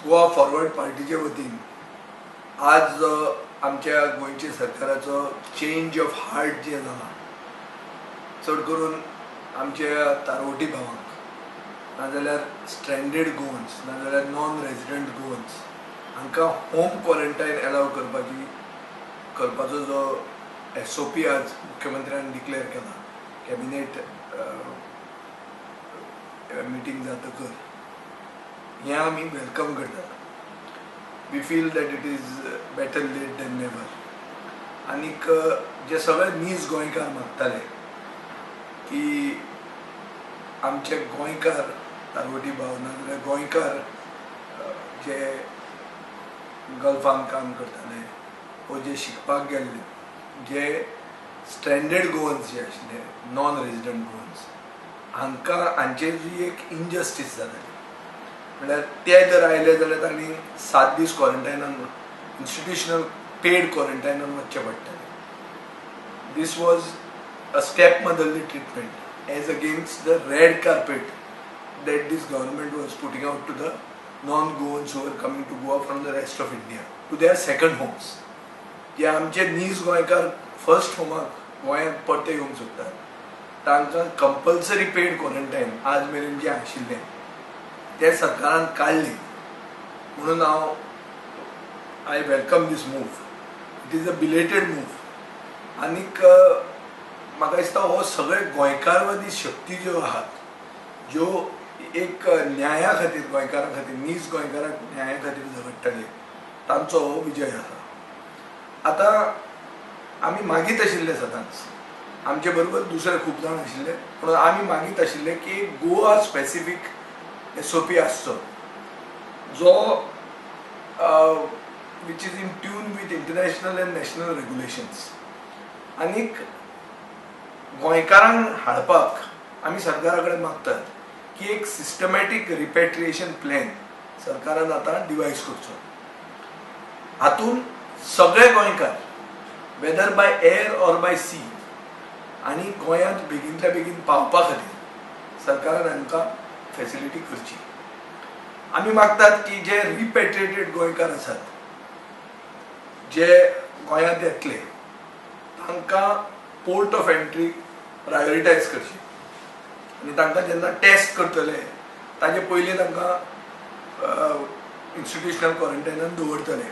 Goa forward पार्टीचे वतीन आज जो आमच्या गोंयच्या सरकाराचो चेंज ऑफ हार्ट जें जाला, चड करून आमच्या तारवटी भावांक, नाजाल्यार स्ट्रँडेड गोवन्स, नाजाल्यार नॉन रेजिडंट गोवन्स हांकां होम क्वॉरंटायन एलाव करपाचो जो एसओपी आज मुख्यमंत्र्यान डिक्लेअर केला कॅबिनेट मिटींग जातकर, हें आमी welcome करतात. We feel that it is better late than never. आनीक जे सगळे नीज गोंयकार मागताले की आमचे गोंयकार तारवटी भाव, नाजाल्यार गोंयकार जे गल्फान काम करताले वो जे शिकपाक गेल्ले, जे स्ट्रँडेड गोवन्स जे आशिल्ले, नॉन रेजिडंट गोवन्स, हांकां हांचेर जी एक इनजस्टीस जाताली, म्हणल्यार ते जर आयले जाल्यार तांणी 7 दीस क्वॉरंटायनान, इन्स्टिट्युशनल पेड क्वॉरंटायनान वचचें पडटालें. This was a step motherly treatment as against the red carpet that this government was putting out to the non-Goans who were coming to Goa from the rest of India to their second homes. जे आमचे नीज गोंयकार first होमाक गोंयांत परते येवंक सोदतात, तांकां compulsory पेड quarantine आज मेरेन जें आशिल्लें तें सरकारान काडलें म्हणून हांव I welcome this move. It is a belated move. आनीक म्हाका दिसता हो सगळे गोंयकारवादी शक्ती ज्यो आहात, ज्यो एक न्याया खातीर, गोंयकारां खातीर, नीज गोंयकारांक न्याया खातीर झगडटाले, तांचो हो विजय आसा. आतां आमी मागीत आशिल्ले सदांच, आमचे बरोबर दुसरे खूब जाण आशिल्ले, पूण आमी मागीत आशिल्ले की गोवा स्पेसिफीक एसओपी आसचो जो which is in tune with international and national regulations. आनीक गोंयकारांक हाडपाक आमी सरकारा कडेन मागतात की एक सिस्टमॅटीक रिपेट्रिएशन प्लॅन सरकारान आतां डिवायज करचो. हातून सगळे गोंयकार, whether by air or by sea, आनी गोंयांत बेगीनच्या बेगीन पावपा खातीर सरकारान हांकां फेसिलिटी करची. आमी मागतात की जे रिपेट्रिएटेड गोंयकार आसात, जे गोंयांत येतले, तांकां पोर्ट ऑफ एंट्री प्रायोरिटायज करची आनी तांकां जेन्ना टेस्ट करतले ताजे पयलीं तांकां इन्स्टिट्युशनल क्वॉरंटायनान दवरतले.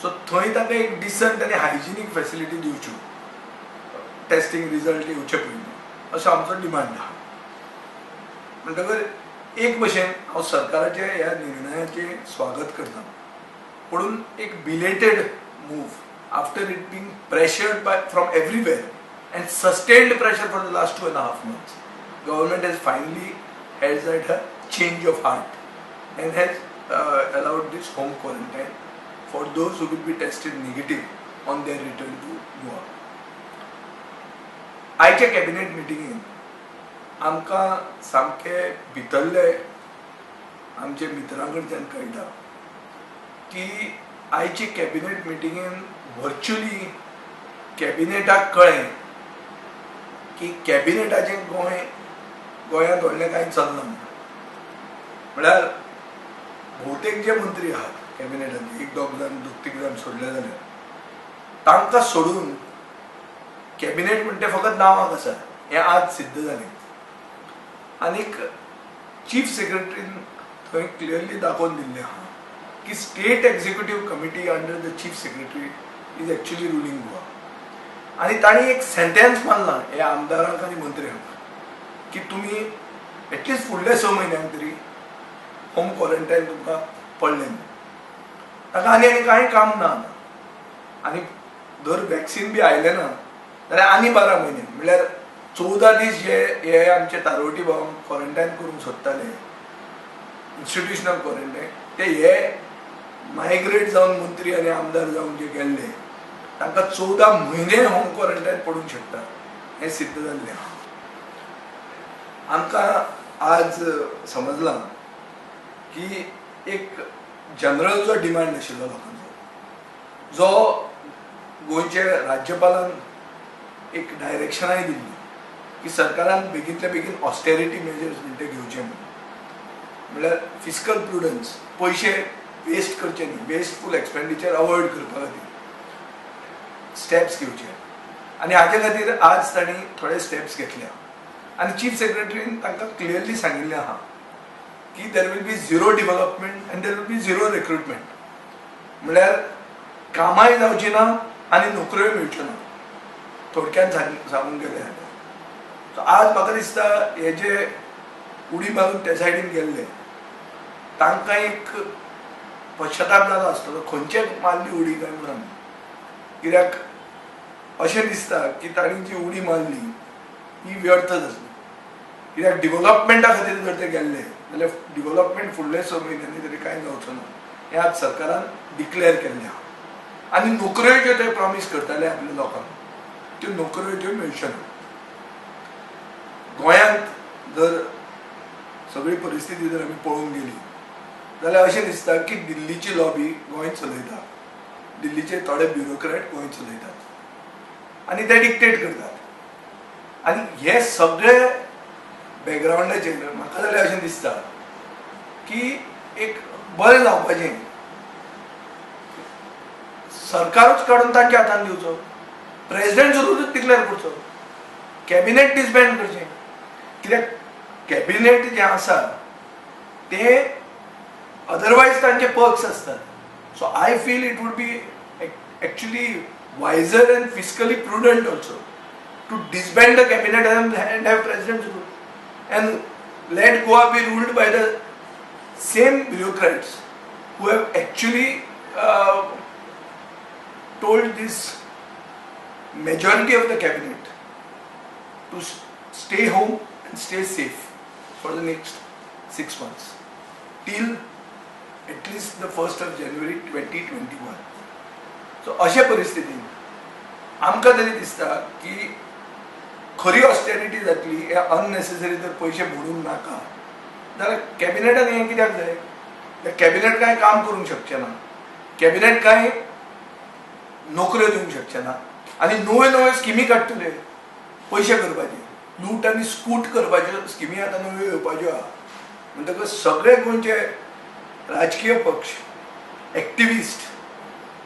सो थंय तांकां एक डिसंट आनी हायजिनीक फेसिलिटी दिवच्यो टेस्टींग रिजल्ट येवचे पयलीं, असो आमचो डिमांड आहा. म्हणटकर एक भशेन हांव सरकाराच्या ह्या निर्णयाचें स्वागत करता, पूण एक belated move after it being pressured by from everywhere and sustained pressure for the last 2.5 months. Government has finally has had a change of heart and has allowed this home quarantine for those who will be tested negative on their return to Goa. आयच्या cabinet मिटिंगेन आमकां सामके भितरले आमचे मित्रां कडच्यान कळटा की आयचे cabinet मिटिंगेन virtually कॅबिनेटाक कळ्ळें की कॅबिनेटाचें गोंय गोंयांत व्हडलें कांय चलना म्हणून. म्हळ्यार भोवतेक जे मंत्री आहात कॅबिनेटाचे, एक दोग जाण, दोग तीग जाण सोडले जाल्यार, तांकां सोडून कॅबिनेट म्हणटे फकत नांवाक आसा हें आज सिद्ध जालें. आनीक चीफ सेक्रेटरीन थंय क्लियरली दाखोवन दिल्लें आहा की State Executive Committee under the Chief Secretary is actually ruling Goa. आनी तांणी एक सेंटेन्स मारला ह्या आमदारांक आनी मंत्र्यांक की तुमी एटलिस्ट फुडल्या 6 म्हयन्यांक तरी होम क्वॉरंटायन तुमकां पडलें ना. ताका आनी आनी कांय काम ना आतां. आनी जर वॅक्सिन बी आयलें ना जाल्यार आनी 12 म्हयने, म्हणल्यार 14 दीस जे हे आमचे तारवटी भावांक क्वॉरंटायन करूंक सोदताले, इन्स्टिट्युशनल क्वॉरंटायन, ते हे मायग्रेट जावन मंत्री आनी आमदार जावन जे गेल्ले तांकां 14 म्हयने होम क्वॉरंटायन पडूंक शकता हें सिद्ध जाल्लें आहा. आमकां आज समजलां की एक जनरल जो डिमांड आशिल्लो लोकांचो, जो गोंयचे राज्यपालान एक डायरेक्शनाय दिल्ली की सरकारान बेगीनच्या बेगीन ऑस्टेरिटी मेजर्स म्हणटे घेवचे म्हणून, म्हणल्यार फिस्कल प्रुडन्स, पयशे वेस्ट करचे न्ही, वेस्टफूल एक्सपेंडिचर अवॉयड करपा खातीर स्टेप्स घेवचे. आनी हाजे खातीर आज तांणी थोडे स्टेप्स घेतल्या आनी चीफ सेक्रेटरीन तांकां क्लियरली सांगिल्लें आहा की there will be zero development and there will be zero recruitment. म्हणल्यार कामांय जावची ना आनी नोकऱ्योय मेळच्यो ना, थोडक्यान सांगूंक गेलें जाल्यार. सो आज म्हाका दिसता हे जे उडी मारून त्या सायडीन गेल्ले तांकां एक पश्चाताप जाला आसतलो, खंयचे मारली उडी काय म्हणून. कित्याक अशें दिसता की तांणी जी उडी मारली ही व्यर्थ जातली. कित्याक डिवलपमेंटा खातीर जर ते गेल्ले जाल्यार डिवलपमेंट फुडले 6 म्हयन्यांनी तरी कांय जावचो ना हें आज सरकारान डिक्लेअर केल्लें आहा. आनी नोकऱ्यो ज्यो ते प्रॉमीस करताले आपल्या लोकांक त्यो नोकऱ्यो त्यो मेळच्यो ना. गोंयांत जर सगळी परिस्थिती जर आमी पळोवंक गेली जाल्यार अशें दिसता की दिल्लीची लॉबी गोंय चलयता, दिल्लीचे थोडे ब्युरोक्रॅट गोंय चलयतात आनी ते डिक्टेट करतात. आनी हे सगळे बॅकग्रावंडाचेर म्हाका जाल्यार अशें दिसता की एक बरें जावपाचें, सरकारूच काडून तांच्या हातान दिवचो, प्रेजिडेंट रुलूच डिक्लेअर करचो, कॅबिनेट डिसबँड करचें. कित्याक कॅबिनेट जें आसा तें अदरवायज तांचे पर्क्स आसतात. So I feel it would be actually wiser and fiscally prudent also to disband the cabinet and have president's rule and let Goa be ruled by the same bureaucrats who have actually told this majority of the cabinet to stay home and stay safe for the next 6 months till at least the 1st of January 2021. So अशे परिस्थितीन आमकां तरी दिसता की खरी austerity जातली. हे unnecessary जर पयशे मोडूंक नाका जाल्यार कॅबिनेटान हें कित्याक जाय? कॅबिनेट कांय काम करूंक शकचें ना, कॅबिनेट कांय नोकऱ्यो दिवंक शकचें ना आनी नव्यो नव्यो स्किमी काडटले पयशे करपाचे, लूट आनी स्कूट करपाच्यो स्किमी आतां नव्यो येवपाच्यो आहा. म्हणटकच सगळे गोंयचे राजकीय पक्ष, एक्टिविस्ट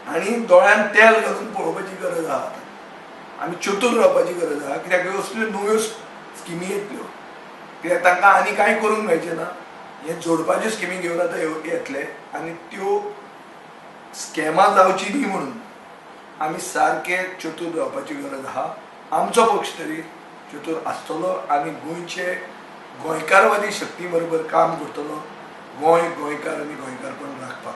आनी दोळ्यान तेल घालून पळोवपाची गरज आहा आतां. आमी चतूर रावपाची गरज आहा, कित्याक ह्यो असल्यो नव्यो स्किमी येतल्यो. कित्याक तांकां आनी कांय करूंक मेळचें ना, हे जोडपाच्यो स्किमी घेवन आतां येतले आनी त्यो स्कॅमां जावची न्ही म्हणून आमी सारके चतूर रावपाची गरज आहा. आमचो पक्ष तरी चतूर आसतलो आनी गोंयचे गोंयकारवादी शक्ती बरोबर काम करतलो. गोंय, गोंयकार आनी गोंयकार.